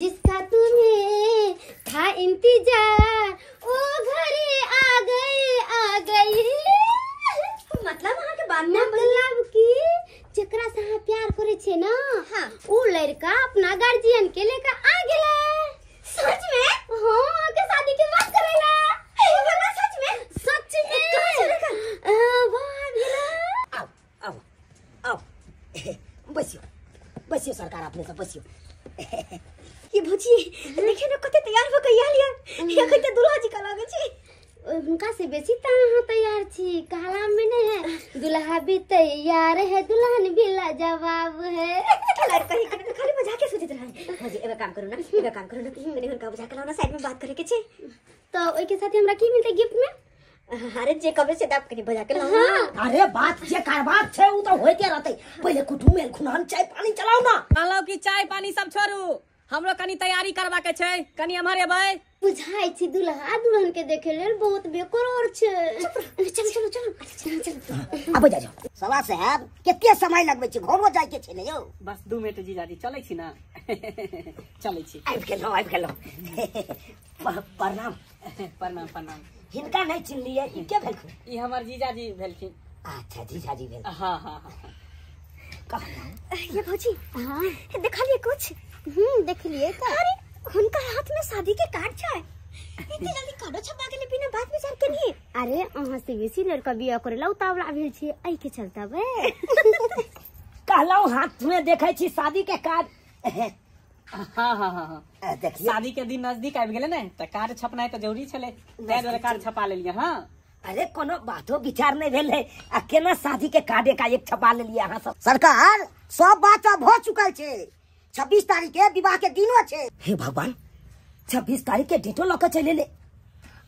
जिसका तुम्हें था इंतजार ओ घड़ी आ गई आ गई। मतलब अहाँ के बात ना मतलब कि जेकरा से अहाँ प्यार करे छे ना, हाँ, उ लड़का अपना गार्जियन के लेकर आ गेला। सच में? हाँ, आके शादी के बात करेला। भगवान, सच में? सच में। वाह गेला। आओ आओ आओ, बसियो बसियो सरकार, अपने सब बसियो। ये भौजी देखे ना कते तैयार भ के आयल या कते दुल्हा जी का लागे छी। हुनका से बेसी त अहाँ तैयार छी। कहला में नहीं है, दुल्हा भी तैयार है दुल्हन भी लाजवाब है। लड़का ही कने खाली मजाक के सोचत रहे। भौजी एगो काम करू ना, एगो काम करू ना, कनी हुनका बुझा के लाओ ना, साइड में बात करे के छे। तो ओइ के साथ हमरा की मिलते गिफ्ट में? अरे जे कबे से दाप कनी बजा के लाओ ना। हाँ। अरे बात जे कारबार छे उ त होइते रहतै, पहिले कुटुम एल खुनान चाय पानी चलाओ ना। कहलौ कि चाय पानी सब छोड़ू, हमरो कनी तैयारी करवा के छै, कनी एम्हर एबै। बुझाइ छी दुल्हा दुल्हन के देखे लेल बहुत बेकरार छै। चलो चलो चलो चलो चलो, आबे जा जाओ। सवा साहब कते समय लगबै छै, घरो जाय के छै ने यौ। बस 2 मिनट जीजाजी, चलै छी ना। चलै छी। आबि गेलौ आबि गेलौ। प्रणाम। प्रणाम प्रणाम। हिनका नहीं चिन्हलियै, ई के भेलखिन? ई हमर जीजाजी भेलखिन। अच्छा जीजाजी भेल। हाँ हाँ हाँ। कहलौ ये भौजी, हाँ देखलियै कुछ? देखलियै त। अरे हुनका हाथ में शादी के कार्ड छै, इतनी जल्दी कार्डो छपा गेलै बिना बात विचार के नहीं। अरे अहाँ से बेसी लड़का बियाह करे ला उतावला भेल छै, एहि के चलते बे। कहलौ हाथ में देखै छी शादी के कार्ड। हाँ हाँ हाँ हाँ, देखिए शादी के दिन नजदीक आबि गेलै ने, त कार्ड छपनाइ त जरूरी छलै, ताहि दुआरे कार्ड छपा लेलियै। हाँ। अरे कोनो बातो विचार नहीं भेलै आ केना शादी के कार्ड एकाएक छपा लेलियै अहाँ सब। सरकार सब बात अब हो चुकल छै, 26 तारीख के विवाह के दिनो छै। हे भगवान, 26 तारीख के डेटो लऽ के चलि एलै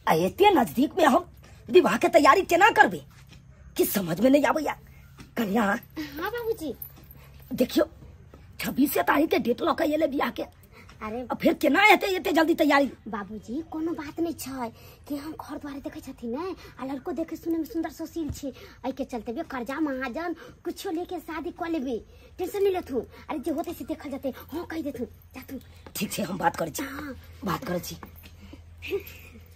आ एते नजदीक में हम विवाह के तैयारी केना करबै, कि समझ में नहीं आबैया। कन्या। हाँ बाबूजी। देखियो 26 तारीख के डेट लऽ के एलै बियाह के, अरे फिर केना हेतै एते जल्दी तैयारी? बाबूजी कोनो बात नहीं छै कि हम घर द्वारे देखै छथिन ने, आ लड़को देखे सुने में सुंदर सुशील छै, एहि के चलते बे कर्जा महाजन कुछो लेके शादी कऽ लेबै, टेंशन नहीं लेथुन। अरे जे होते से देखल जेतै। हाँ कहि देथुन जाथुन। ठीक छै, हम बात करै छी। हाँ बात करै छी।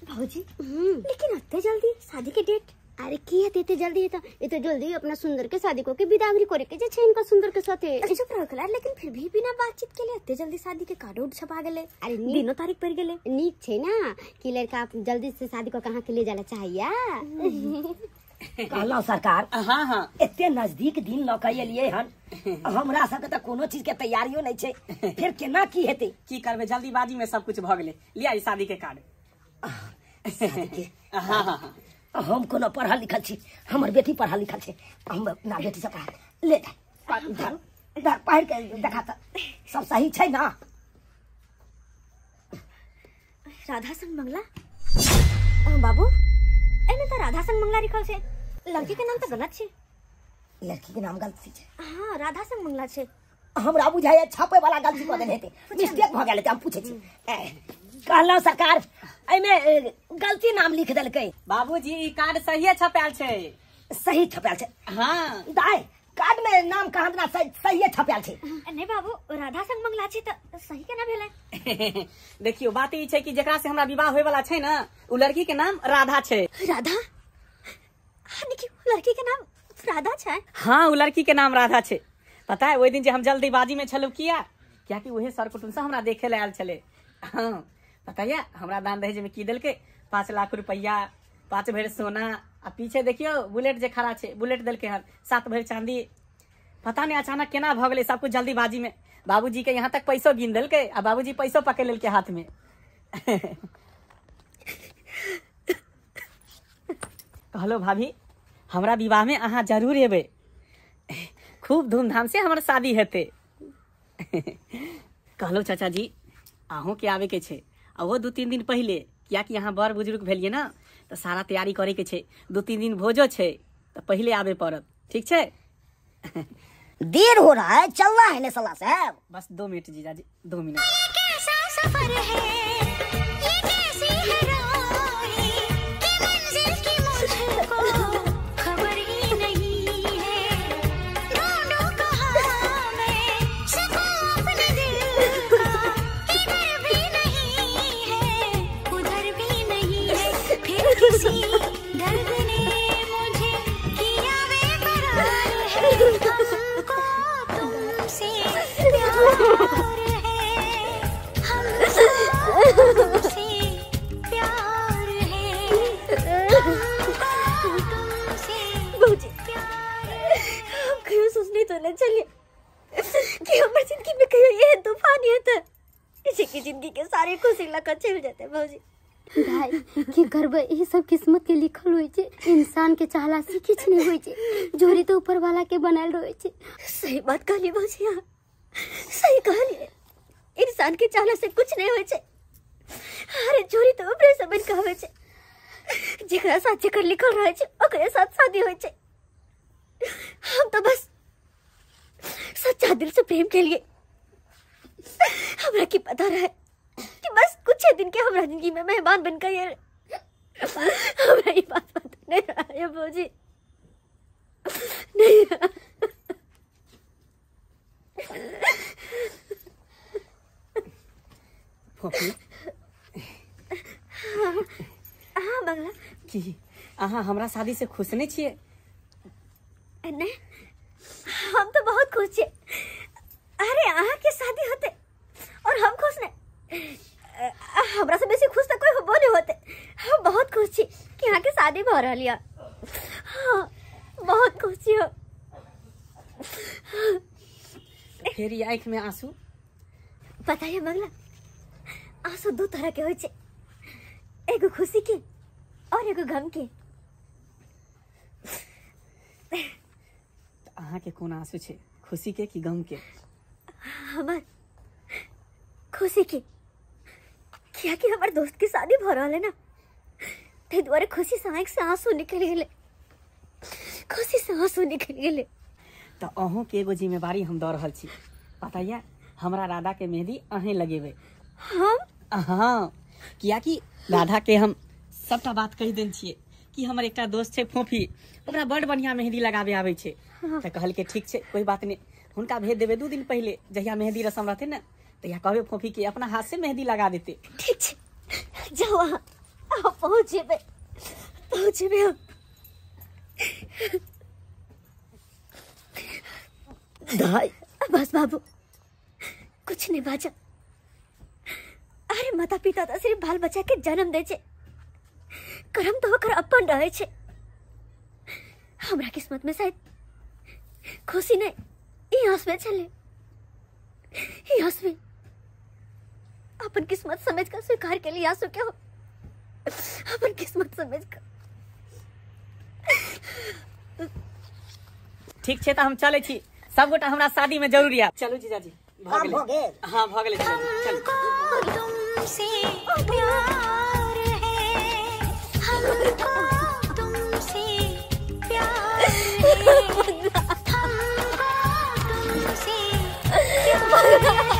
भौजी लेकिन एते जल्दी शादी के डेट? अरे की हेतै एते जल्दी? हेतै एते जल्दी अपना सुंदर के शादी को के विदागरी करे के जे छै इनका सुंदर के साथे। चुप रहो कलार, लेकिन फिर भी बिना बातचीत के लिए एते जल्दी शादी के कार्ड उड छपा गेलै। अरे दिनो तारीख पड़ गेलै। नीक छै ना कि लड़का जल्दी से शादी को कहाँ के ले जाला चाहिए। कहलौ सरकार। हाँ हाँ। एते नजदीक दिन लऽ के एलियै हन, हमरा सबके तऽ कोनो चीज के तैयारियो नहीं छै, फिर केना की हेतै? की करबै, जल्दीबाजी में सब कुछ भऽ गेलै। लिया ई शादी के कार्ड। शादी के? हाँ हाँ हाँ। हम कोनो पढ़ल लिखल छी, हमर बेटी पढ़ल लिखल छै, हम अपना बेटी से पढ़ा ले धर धर पढ़ के देखा त सब सही छै ना? राधा संग मंगला? बाबू एने त राधा संग मंगला लिखल छै, लड़की के नाम त गलत छै। लड़की के नाम गलत छै? हाँ राधा संग मंगला छै। हमरा बुझाइया छापे वाला गलती कऽ देने हेतै, मिस्टेक भऽ गेल हेतै। हम पूछै छी। कहलौ सरकार एहिमे गलती नाम लिख देलकै। बाबूजी ई कार्ड सहिए छपायल छै। सही छपायल छै? हाँ। दाय कार्ड में नाम कहाँ दिना सहिए छपायल छै। नहीं बाबू राधा संग मंगला छै त सही केना भेलै? देखियो बात ई छै कि जेकरा से हमरा विवाह होय वाला छै ना, उ लड़की के नाम राधा छै। राधा? हाँ देखियो लड़की के नाम राधा छै। हाँ उ लड़की के नाम राधा छै। पता है ओहि दिन जे हम जल्दीबाजी में छलहुँ किया, कियाकि उहे सर कुटुम से हमरा देखे ले आयल छलै। हाँ पता है हमरा दान दहेज में की देलकै? 5 लाख रुपया, 5 भरि सोना, आ पीछे देखियो बुलेट जे खड़ा छै, बुलेट देलकै हन, 7 भरि चांदी। पता नहीं अचानक केना भऽ गेलै सब कुछ जल्दीबाजी में। बाबूजी के यहाँ तक पैसो गिन देलकै आ बाबूजी पैसो पकड़ लेलकै हाथ में। कहलो भाभी हमरा विवाह में अहाँ जरूर एबै, खूब धूमधाम से हमर शादी हेतै। कहलो चाचा जी अहूँ के आबे के छै, आ वो 2-3 दिन पहिले, कियाकि यहाँ बड़ बुजुर्ग भेलियै ना, तऽ सारा तैयारी करे के छै, 2-3 दिन भोजो छै, तऽ पहिले आबे पड़त। ठीक छै? देर हो रहा है, चलना है ने सला साहब। बस 2 मिनट जीजाजी, 2 मिनट। ये कैसा सफर है, ये कैसी है राहें, कि मंजिल की मुझको खबर ही नहीं है। ढूंढूं कहाँ मैं सुकून अपने दिल का, इधर छै कि जिंदगी के सारी खुशी लऽ कऽ चलि जेतै भौजी। भाई की करबै, ई सब किस्मत के लिखल होइ छै। इंसान के चाहला से किछु नहीं होइ छै, जोड़ी तो ऊपर वाला के बनायल रहै छै। सही बात कहलियै भौजी, अहाँ सही कहलियै। इंसान के चाहला से कुछ नहीं होइ छै। अरे जोड़ी तो ऊपरे से बनि कऽ आबै छै। जेकरा साथ जेकर लिखल रहै छै ओकरे साथ शादी होइ छै। हम तो बस सच्चा दिल से प्रेम केलिए। हमरा की पता रहे कि बस कुछ दिन के हमरा जिंदगी में मेहमान बन के ये, हमरा ये बात पता नहीं रहा भौजी, नहीं। फोफी। हाँ बंगला की अहाँ हमरा शादी से खुश नहीं छियै? नहीं, हम तो बहुत खुश छियै। अरे अहाँ के शादी होते और हम खुश नहीं, हमरा से बेसी खुश तो कोई होबो नहीं होते। हम बहुत खुश छी कि अहाँ के शादी भऽ रहल यऽ। हाँ बहुत खुश छी हम। फेर ई आँखि में आंसू? पता है मंगला, आंसू दू तरह के होइ छै, एगो खुशी के और एगो गम के। अहाँ के कोन आंसू छै, खुशी के कि गम के? हमार खुशी के, कियाकि हमर दोस्त के शादी भऽ रहल है ना, ताहि दुआरे खुशी से आँखि से आंसू निकलि गेलै, खुशी से आंसू निकलि गेलै। तऽ अहूँ के एगो जिम्मेवारी हम दऽ रहल छी, पता यऽ हमरा राधा के मेहंदी अहें लगेबै। हम? हाँ, कियाकि राधा के हम सबटा बात कहि देने छियै कि हमर एकटा दोस्त छै फोफी, ओकरा बड़ बढ़िया मेहंदी लगाबे आबै छै। तऽ कहलकै ठीक छै कोई बात नहीं, हुनका भेज देबै 2 दिन पहिले, जहिया मेहंदी रसम रहतै ने तहिया कहबै फोफी के अपना हाथ से मेहंदी लगा देते। ठीक छै, जाओ अहाँ, अहाँ पहुँच जेबै, पहुँच जेबै हम। दाई बस बाबू कुछ नहीं बाजा। अरे माता पिता तो सिर्फ बाल बच्चा के जन्म दे छै, कर्म तो ओकर अपन रहे छै। हमरा किस्मत में शायद खुशी नहीं, ई आंसू छले, ई आंसू अपन किस्मत समझ कर स्वीकार के लिए आंसू के हो, अपन किस्मत समझ कर। ठीक छै तऽ हम चलै छी, सब गोटा हमरा शादी में जरूर आयब। चलू जीजाजी, भऽ गेलै। हाँ भऽ गेलै, चलू। तुमसे प्यार है, हमको तुमसे प्यार है, हमको तुमसे प्यार है।